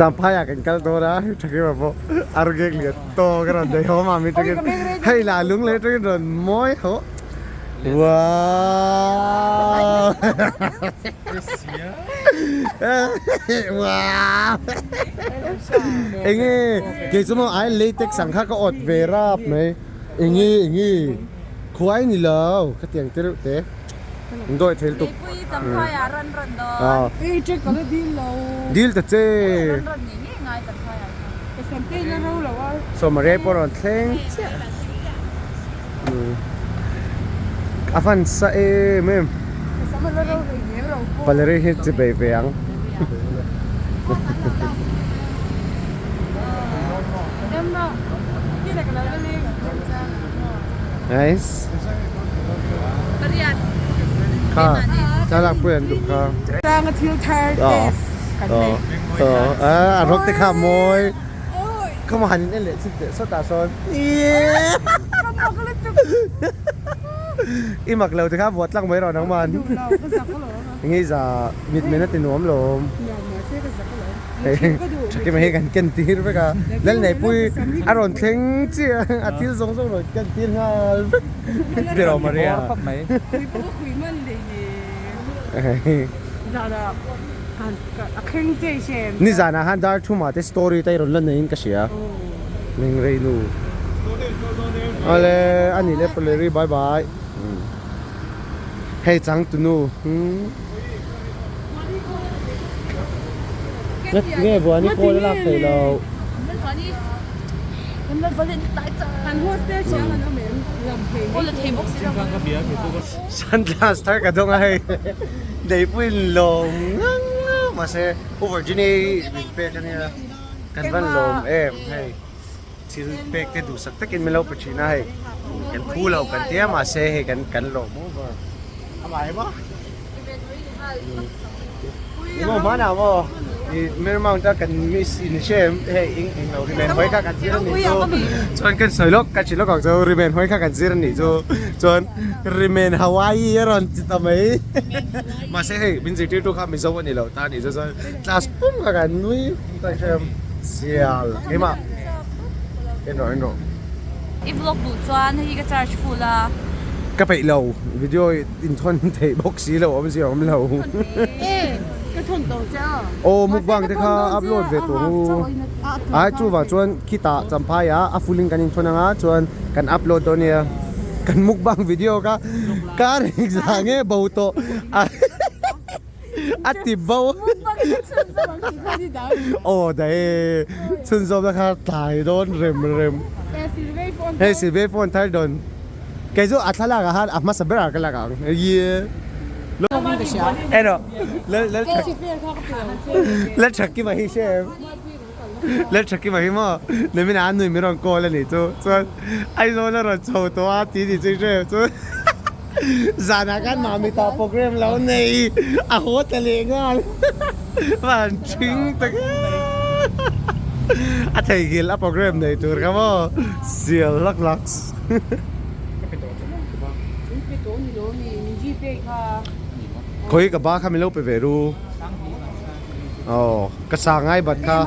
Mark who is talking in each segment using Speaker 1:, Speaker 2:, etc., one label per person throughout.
Speaker 1: Champhai ah kan kal dawn a Thakima pawh argek lian tawk a rawn nei haw mah mi tangin hei lah lunglei atangin rawn mawi haw Wow Wow Enge kei chu maw ai latex ang kha ka awt ve rap mai enge enge khuai ni lo ka tiang te reuh te in dawi thei lutuk dil ta che Sawmariai pawh rawn thleng chiah. A fan sa em em. Paleri hi chi bei ve ang. Nice. Kha thlalak pui an duh kha. A rawk te kha mawi. Ka han in en leh chip teh sawtah sawn I mak lo tikha buat tlak mai rawh nangman Nge za mit men a ti nuam lawm Thakima hi kan ken tir vek a Lalneihpui a rawn thleng chiah a thil zawng zawng rawn ken tir nghal vek Tiraw Maria Nizanah khan dar thumah te story te rawn la neiin ka hria. Meng rei nu. Awle a nih leh Paleri bye bye. Hei changtunu. Nge Vuani call a lak theih loh. Sunglass thar ka dawng a hei. Deipuiin lawm ngang a mahse U Virginia i min pek ania kan van lawm em hei thil pek te duhsak takin min lo pe thin a hei kan phu lo kan tia mahse hei kan kan lawm over amah em a emaw hmanah maw i Marymount a kan miss in hre em hei eng eng lo rimen hawi kha kan zir anih chu chuan kan sawi lawk kan hrilh lawk ang chu rimen hawi kha kan zir anih chu chuan Rimen Hawaii a rawn ti ta mai. Mahse hei min zirtirtu kha Mizo a ni lo ta a nih chu chuan class pum kha kan nui ka hre sial keimah en rawh en rawh.
Speaker 2: I vlog duh chuan hei hi ka charge full a.
Speaker 1: Ka peih lo video in thawn theih bawk si lo awmzia awm lo.
Speaker 3: Ka thawn tawh che a.
Speaker 1: Aw mukbang te kha upload ve tawh u. Ai chuvang chuan khitah Champhai ah a full in kan inthawn anga chuan kan upload dawn nia. Kan mukbang video kha kar engzah nge bo tawh a ti bo. Aw daih chhunzawmna kha tlai dawn rem rem. Hei Silvei phone thar dawn. Kei chu a thlalak ah khan a hmasa ber ah ka lak ang. Eno lal Thakima hi hre em? Lal Thakima hi maw Nemina a nui min rawn call a nih chu chuan Aizawl a rawn chho tawh a tih nih chu i hre em chuan zanah khan Mami tah program lo nei a haw ta leh nghal van thing tak a theihnghilh a program nei tur kha maw sial hlak hlak. Khawi ka ba kha min lo pe ve ru. Aw ka sa ngai bat kha.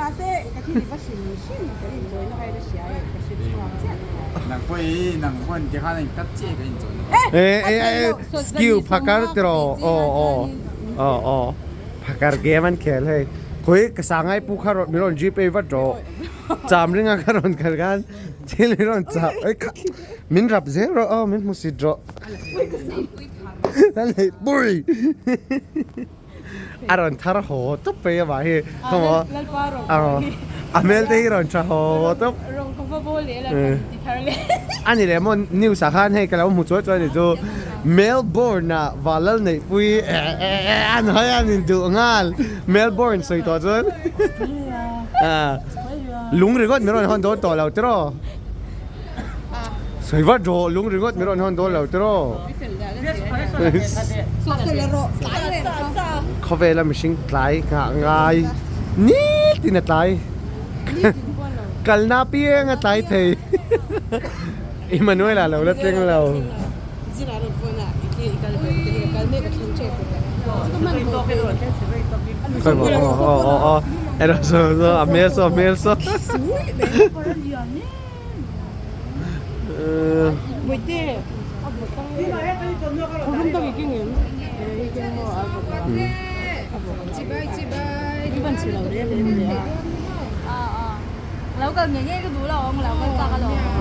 Speaker 1: Skill phakar tiraw aw aw aw aw phakar game an khel hei. Khawi ka sa ngai pu kha min rawn gpay vat rawh. Cham ringa kha rawn kal khan thil min rawn chah ai kha min rap zel rawh aw min hmu sit rawh Lalneih pui a rawn thar haw tawp mai amah hi khawmaw a hmel te hi rawn tha haw tawp a ni leh maw news ah khan hei ka lo hmu chuai chuai a ni chu Melbourne ah Vanlalneihpui an hawi an induh nghal Melbourne sawi tawh chuan lung ringawt min rawn hawn dawn tawh lo tiraw sawi vat rawh lung ringawt min rawn hawn dawn lo tiraw khawvela mihring tlai nghah ngai nitin a tlai kalna piang a tlai thei Emmanuel-a lo la thleng lo. Ero so so a hmel so a hmel so.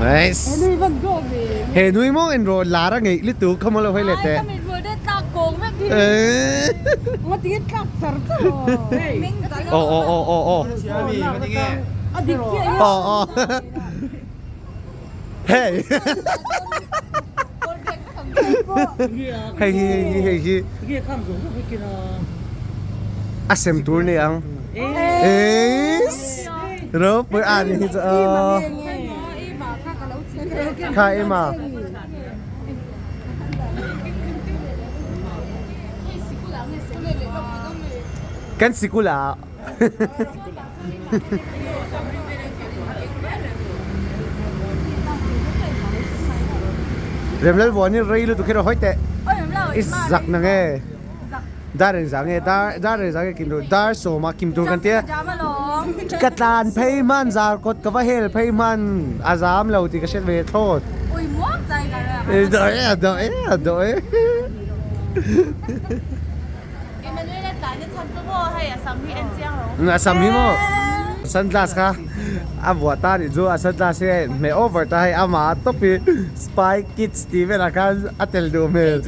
Speaker 1: Nice. He nui maw in rawh lar a ngeih lutuk kha maw lo hawi leh teh. Aw aw aw aw aw. Aw aw. Hey. Hei hi hei hi hei hi. A sem tur ni ang. Eiss. Ropui a ni hi chu aw. Kha ema. Kan sikul ah. Remlal vuan hi rei lutuk hi rawh hawi teh. I zak na nge. Dar eng zah nge dar dar eng zah nge kim tur dar sawma kim tur kan tia. Ka tlan phei hman zar kawt ka va hel phei hman a zam lo tih ka hriat ve thlawt. Daw e a daw e a daw e. A sam hi maw sunglass kha a vuah ta nih chu a sunglass hi a inhmeh over ta hei amah a tawp hi spy kids tih velah khan a tel duh hmel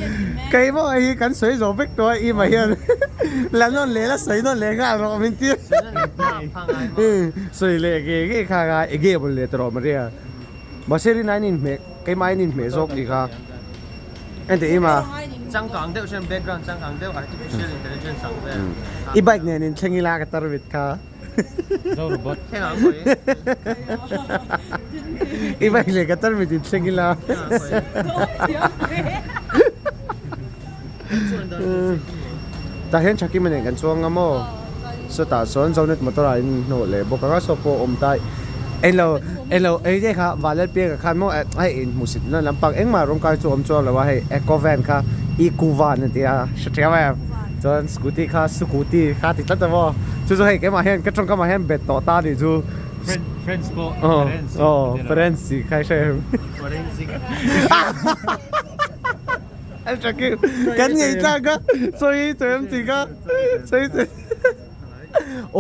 Speaker 1: keimah hi kan sawi zawh vek tawh a ima hian la nawn leh la sawi nawn leh nghal rawh min ti sawi leh nge nge kha kha enge maw le tawh Maria mahse rinai in inhmeh keimah in inhmeh zawk nih kha. Ente ima.
Speaker 4: Changkang deuh hian background changkang deuh artificial intelligence ang vel.
Speaker 1: I bike nen in thleng ila ka tar vit kha.
Speaker 4: Zo robot. Thleng ang kawih.
Speaker 1: I bike leh ka tar vit in thleng ila. Tah hian Thakima nen kan chuang a maw? Sawtah sawn Zonet motor ah in hnawh leh bawk ang a, saw pawh awm ta englo englo ei te kha Vanlalpianga khan maw hei inhmuhsit na lampang engmah rawng kai chu awm chuang lo a hei Eco van kha Eco van a ti a hre thiam em chuan scooty kha Sukuti kha a ti tlat a maw chu chu hei keimah hian ka tawngkamah hian bet tawh ta a nih chu
Speaker 4: Friends pawh
Speaker 1: aw Friends tih kha i hre em Kan ngei tlak a, sawi tawh em tih kha, sawi tawh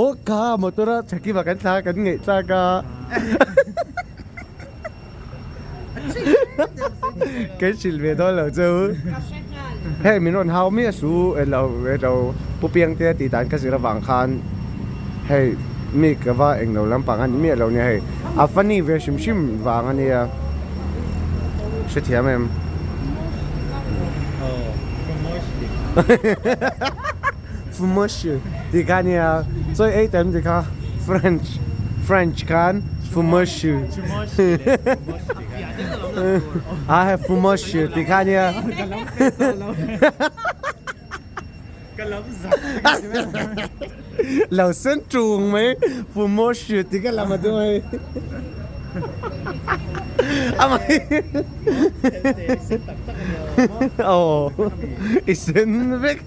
Speaker 1: Aw ka motor a Thakima kan thla kan ngei tlak a. Kan hrilh ve dawn lo chu. Hei min rawn hau miah su elo elo Pu Piangtea tih dan ka zir avang khan hei mi ka va englo lampang a ni miah lo nia hei a funny ve hrim hrim vang a nia. Hrethiam em? Fromage tih kha ania chawi ei tam tih kha French French khan fromage a he fromage tih kha ania Lo sen tung mai fromage tih kha lam a tum a hei Amai Aw i sen vek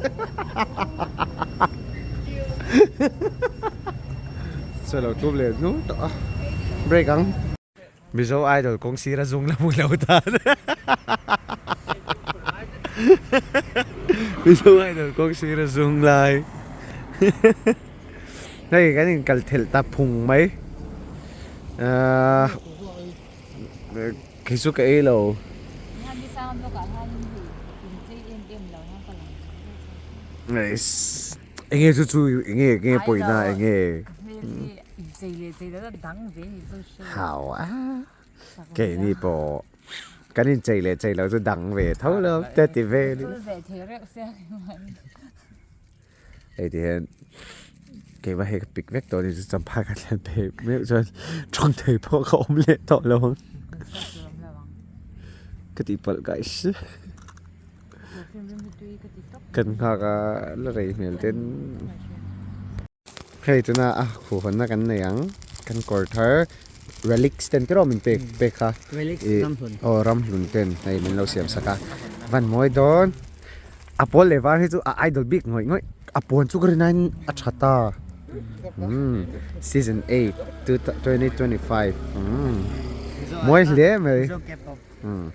Speaker 1: Chaw lo tum leh hnu tawh a break ang. Mizo Idol kawng sira zung la hmu lo tan Mizo Idol kawng sira zung lai Hei kan in kal thelh ta phung mai ahh kei chu ka ei lo. Enge chu chu enge enge pawina enge. Hau a keini pawh kan inchei leh chei loh chu dang ve tho lo te ti ve ni hei ti hian keimah hei ka pik vek tawh a ni chu champhai ka thlen phei meuh chuan tawng thei pawh ka awm leh tawh lo ang ka tihpalh guys kan nghak a la rei hmel ten. Hei tuna a khuhhawnna kan nei ang kan kawr thar relics ten tiraw min pek pek kha ih aw ramhlun ten hei min lo siam sak a van mawi dawn a pawl leh var hi chu a idol bik ngawih ngawih a pawn chu ka rin aiin a tha ta. Umm season 8 2025 umm mawi hle mai umm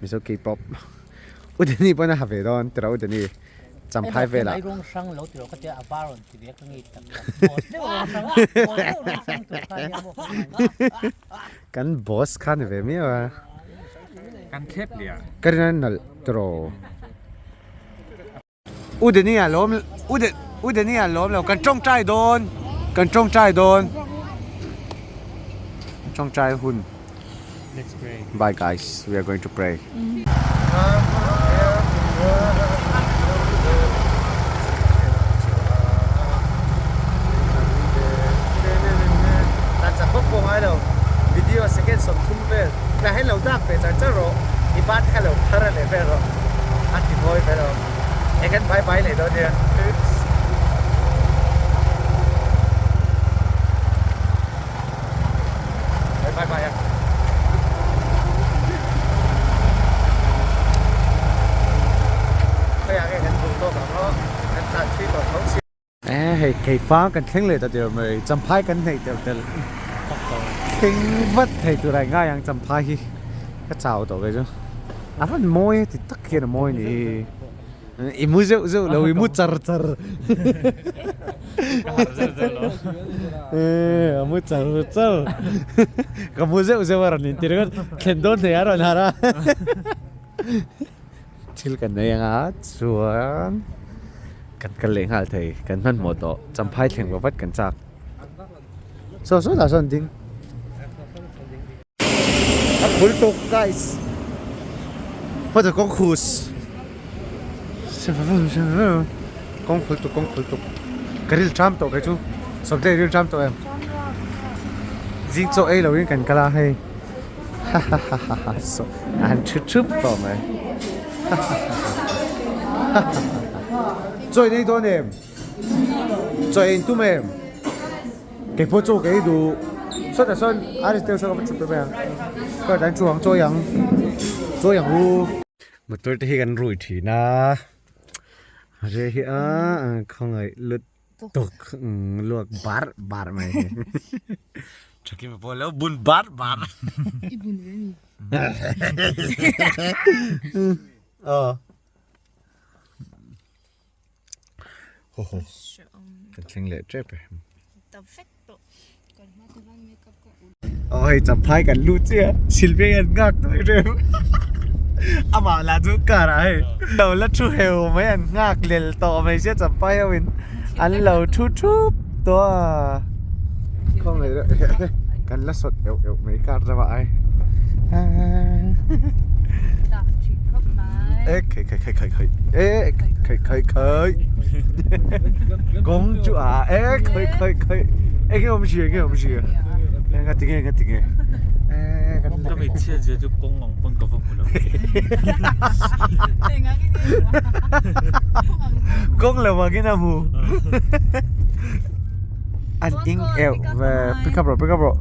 Speaker 1: Mizo K-pop U Danny pawn a ha ve dawn tiraw U Danny Champhai velah. Kan boss kha ni ve miau a. Ka rin a nalh tiraw. U Danny a lawm U U Danny a lawm lo kan tawngtai dawn kan tawngtai dawn tawngtai hun bye guys we are going to pray. Video second 30 vel tah hian lo dak ve char char rawh i bat kha lo phar a leh vel rawh a ti mawi vel awm e kan bye bye leh dawn nia bye bye a khawiah nge kan duh tawk ang aw kan tlan thui tawh tho si. E hei keifang kan thleng leh ta der mai champhai kan hneih telh telh thleng vat thei tur a ngai ang champhai hi ka chau tawh kei chu a van mawi e ti tak hian a mawi a ni i mu zeuh zeuh lo i mu char char e a mu char char ka mu zeuh zeuh a rawn inti ringawt thlen dawn hneh a rawn harh a. Thil kan nei anga chuan kan kal leh nghal thei kan hmanhmawh tawh champhai thleng lo vat kan chak saw saw lah sawn ding a phul tuk guys what a kawng khus kawng phul tuk kawng phul tuk ka ril ṭam tawh kei chu sawmte i ril ṭam tawh em zing chaw ei lo in kan kal a hei. Hahahaha saw a han thu thup tawh mai hahahaha chaw in ei dawn em chaw ei in tum em kei pawh chaw ka ei duh sawtah sawn a ri tel sawn ka va chhuk ta mai ang sawtah an thu ang chaw ei ang chaw ei ang u. Motor te hi kan rui thin a re hi a khawngaih lut. Tuk luak bar bar mai hi. Thakim pawh lo bun bar bar.
Speaker 3: I bun ve mi.
Speaker 1: Aw. Ho ho. Kan thleng leh tep e.
Speaker 2: Ta vek tawh. Kan hma te khan makeup ka ul.
Speaker 1: Aw hei champhai kan lut chiah a Sylvia hian nghak tawh em em amah lah chu car ah hei lo la thu heu mai an nghak lel tawh mai sia champhai ho in an lo thu thup tawh a khawngaih reuh kan la sawt euh euh mai car ramah ai e khai khai khai khai khai e khai khai khai kawng chu a e khai khai khai enge awm zia enge awm zia. Nga ti nge nga ti nge
Speaker 5: Ka hmeichhia zia chu kawng ang pawn ka va hmu lo.
Speaker 1: Kawng lo angin a hmu. An ing euh ve pick up rawh pick up rawh.